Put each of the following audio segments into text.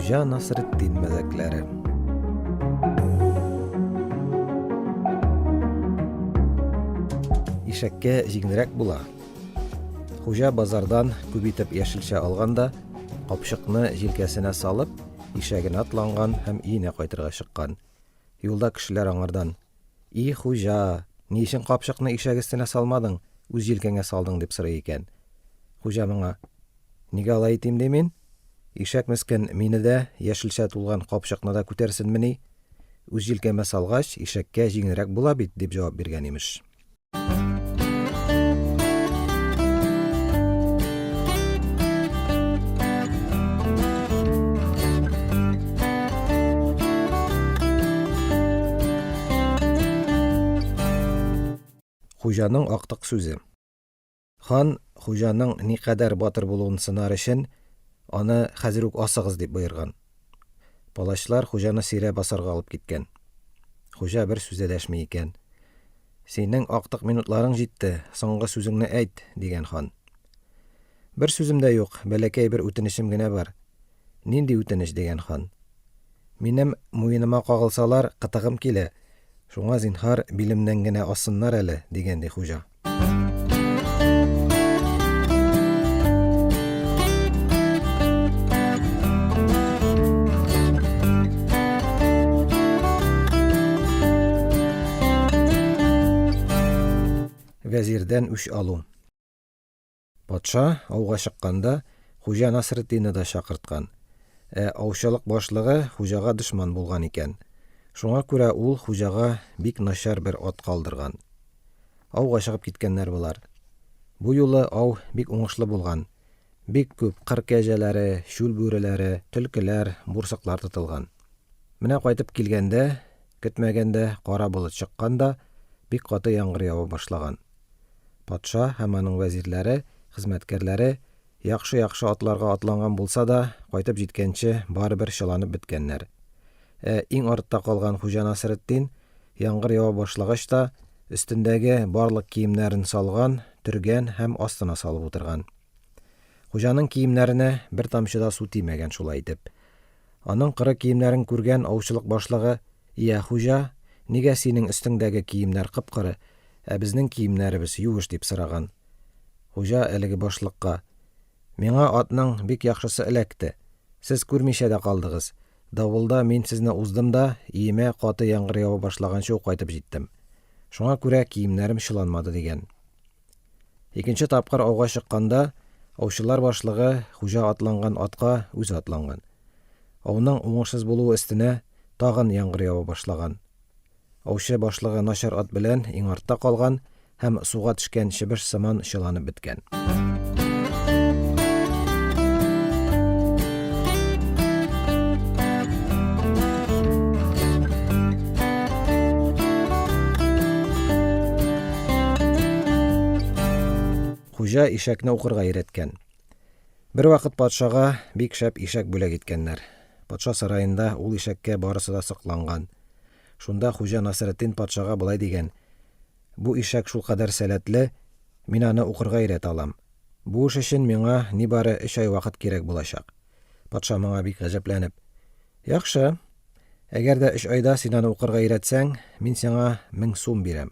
Хуҗа Насретдин мәзәкләре. Ишәккә җиңелрәк була. Хуҗа базардан күп итеп яшелчә алган да, капчыкны җилкәсенә салып, ишәгенә атланган һәм өенә кайтырга чыккан. Юлда кешеләр аңардан: "И хуҗа, ни өчен капчыкны ишәк өстенә салмадың, үз җилкәңә салдың?" дип сорый икән. Хуҗа моңа: "Нигә алай итим ди мин? Ишәк мескен мине дә, яшелчә тулган капчыкны да күтәрсенмени? Үз җилкәмә салгач, ишәккә җиңелрәк була бит", дип җавап биргән, имеш. Хуҗаның актык сүзе. Хан, хуҗаның никадәр батыр булуын сынар өчен, аны хәзер үк асыгыз дип боерган. Палачлар хуҗаны сөйрәп асарга алып киткән. Хуҗа бер сүз дә дәшми икән. Синең актык минутларың җитте, соңгы сүзеңне әйт, дигән хан. Бер сүзем дә юк, бәләкәй бер үтенечем генә бар. Нинди үтенеч, дигән хан. Минем муеныма кагылсалар, кытыгым килә. Шуңа зинһар билемнән генә ассыннар әле, дигән ди хуҗа. Вәзирдән үч алу. Патша, ауга чыкканда, Хуҗа Насретдинны да чакырткан. Ә аучылык башлыгы хуҗага дошман булган икән. Шуңа күрә ул хуҗага бик начар бер ат калдырган. Ауга чыгып киткәннәр болар. Бу юлы ау бик уңышлы булган. Бик күп кыр кәҗәләре, чүл бүреләре, төлкеләр, бурсыклар тотылган. Менә кайтып килгәндә, көтмәгәндә кара болыт чыккан да, бик каты яңгыр ява башлаган. Патша һәм аның вәзирләре, хезмәткәрләре яхшы-яхшы атларга атланган булса да, кайтып җиткәнче барыбер чыланып беткәннәр. Ә иң артта калган Хуҗа Насретдин, яңгыр ява башлагач та, өстендәге барлык киемнәрен салган, төргән һәм астына салып утырган. Хуҗаның киемнәренә бер тамчы да су тимәгән шулай итеп. Аның коры киемнәрен күргән аучылык башлыгы, Йә, хуҗа, нигә синең өстеңдәге киемнәр кып-коры, ә безнең киемнәребез юеш, дип сораган. Хуҗа әлеге башлыкка, Миңа атның бик яхшысы эләкте. Сез күрмичә дә калдыгыз. Давылда мин сезне уздым да, өемә каты яңгыр ява башлаганчы ук кайтып җиттем. Шуңа күрә киемнәрем чыланмады, дигән. Икенче тапкыр ауга чыкканда, аучылар башлыгы хуҗа атланган атка үзе атланган. Ауның уңышсыз булуы өстенә тагын яңгыр ява башлаган. Аучы башлыгы начар ат белән иң артта калган һәм суга төшкән чебеш сыман чыланып беткән. Хуҗа ишәкне укырга өйрәткән. Бервакыт патшага бик шәп ишәк бүләк иткәннәр. Патша сараенда ул ишәккә барысы да сокланган. Шунда Хуҗа Насретдин патшага болай дигән: Бу ишәк шулкадәр сәләтле, мин аны укырга өйрәтә алам. Бу эш өчен миңа нибары өч ай вакыт кирәк булачак. Патша моңа бик гаҗәпләнеп: Яхшы. Әгәр дә өч айда син аны укырга өйрәтсәң, мин сиңа 1000 сум бирәм.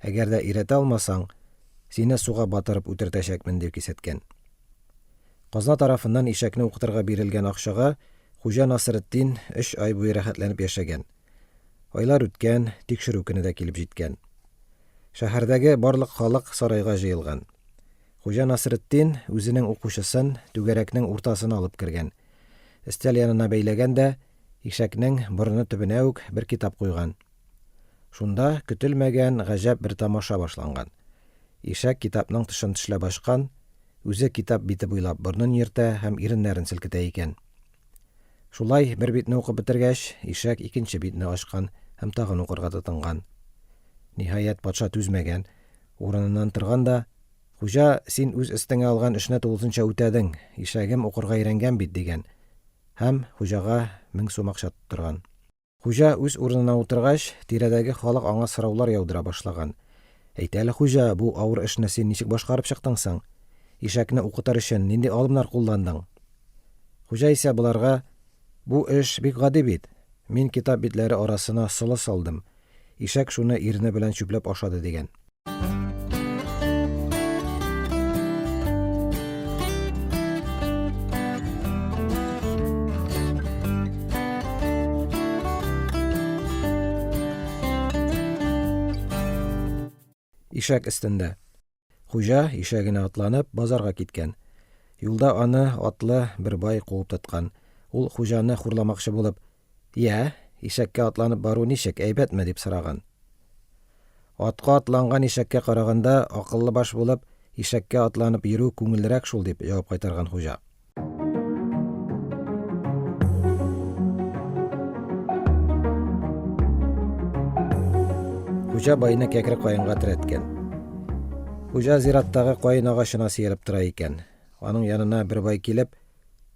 Әгәр дә өйрәтә алмасаң, сине суга батырып үтертәчәкмен, дип кисәткән. Казна тарафыннан ишәкне укытырга бирелгән акчага Хуҗа Насретдин өч ай буе рәхәтләнеп яшәгән. Айлар үткән, тикшерү көне дә килеп җиткән. Шәһәрдәге барлык халык сарайга җыелган. Хуҗа Насретдин үзенең укучысын түгәрәкнең уртасына алып кергән. Өстәл янына бәйләгән дә, ишәкнең борыны төбенә үк бер китап куйган. Шунда көтелмәгән гаҗәп бер тамаша башланган. Ишәк китапның тышын тешләп ачкан, үзе китап бите буйлап борынын йөртә һәм иреннәрен селкетә икән. Шулай бер битне укып бетергәч, ишәк икенче битне ачкан һәм тагын укырга тотынган. Ниһаять, патша түзмәгән, урыныннан торган да, Хуҗа, син үз өстеңә алган эшне тулысынча үтәдең, ишәгем укырга өйрәнгән бит, дигән. Һәм хуҗага 1000 сум акча тоттырган. Хуҗа үз урынына утыргач, тирәдәге халык аңа сораулар яудыра башлаган. Әйт әле, хуҗа, бу авыр эшне син ничек башкарып чыктың соң? Ишәкне укытыр өчен нинди алымнар кулландың? Хуҗа исә боларга, Бу эш бик гади бит. Мин китап битләре арасына солы салдым. Ишәк шуны ирене белән чүпләп ашады, дигән. Ишәк өстендә. Хуҗа, ишәгенә атланып, базарга киткән. Юлда аны атлы бер бай куып тоткан. Ул хуҗаны хурламакчы булып, Йә, ишәккә атланып бару ничек, әйбәтме? дип сораган. Атка атланган ишәккә караганда, акыллы баш булып, ишәккә атланып йөрү күңеллерәк шул, дип җавап кайтарган хуҗа. Хуҗа байны кәкре каенга терәткән. Хуҗа зираттагы каен агачына сөялеп тора икән. Аның янына бер бай килеп,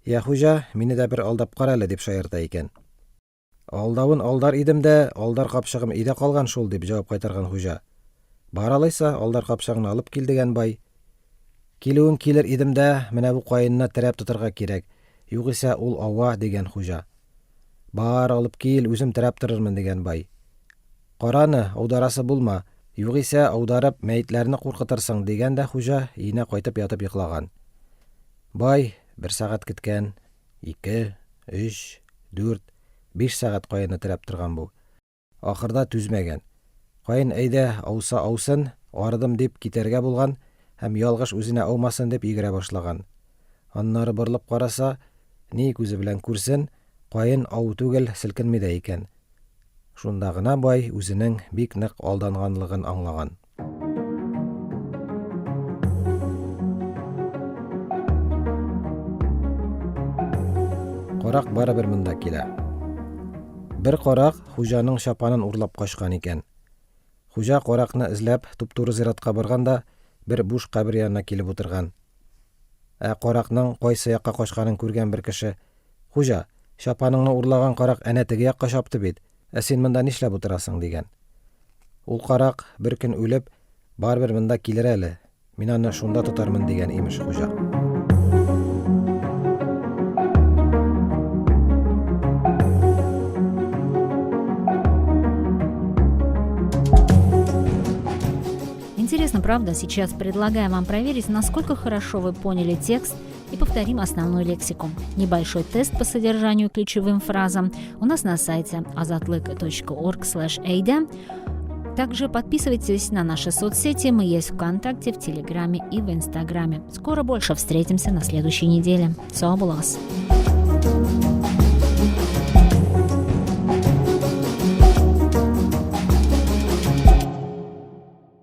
"Я хуҗа, мине дә бер алдап кара әле", дип шаярта икән. Алдавын алдар идем дә, алдар капчыгым өйдә калган шул, дип җавап кайтарган хуҗа. Бар алайса, алдар капчыгыңны алып кил, дигән бай. Килүен килер идем дә, менә бу каенны терәп тотарга кирәк, югыйсә ул ава, дигән хуҗа. Бар, алып кил, үзем терәп торырмын, дигән бай. Кара аны, аударасы булма, югыйсә, аударып, мәетләрне куркытырсың, дигән дә хуҗа, өенә кайтып ятып йоклаган. Бай бер сәгать көткән, Ике, өч, дүрт, биш сәгать каенны терәп торган бу. Ахырда түзмәгән. Каен әйдә, ауса аусын, арыдым дип китәргә булган һәм ялгыш үзенә аумасын дип йөгерә башлаган. Аннары борылып караса, ни күзе белән күрсен, каен ау түгел, селкенми дә икән. Шунда гына бай үзенең бик нык алданганлыгын аңлаган. Карак барыбер монда килә. Бер карак хуҗаның чапанын урлап качкан икән. Хуҗа каракны эзләп туп-туры зиратка барган да бер буш кабер янына килеп утырган. Ә каракның кайсы якка качканын күргән бер кеше, Хуҗа, чапаныңны урлаган карак әнә теге якка чапты бит, ә син монда нишләп утырасың, дигән. Ул карак, бер көн үлеп, барыбер монда килер әле, мин аны шунда тотармын, дигән, имеш, хуҗа. Интересно, правда? Сейчас предлагаю вам проверить, насколько хорошо вы поняли текст и повторим основную лексику. Небольшой тест по содержанию ключевым фразам у нас на сайте azatlyk.org/eyda. Также подписывайтесь на наши соцсети. Мы есть ВКонтакте, в Телеграме и в Инстаграме. Скоро больше встретимся на следующей неделе. Сау булыгыз!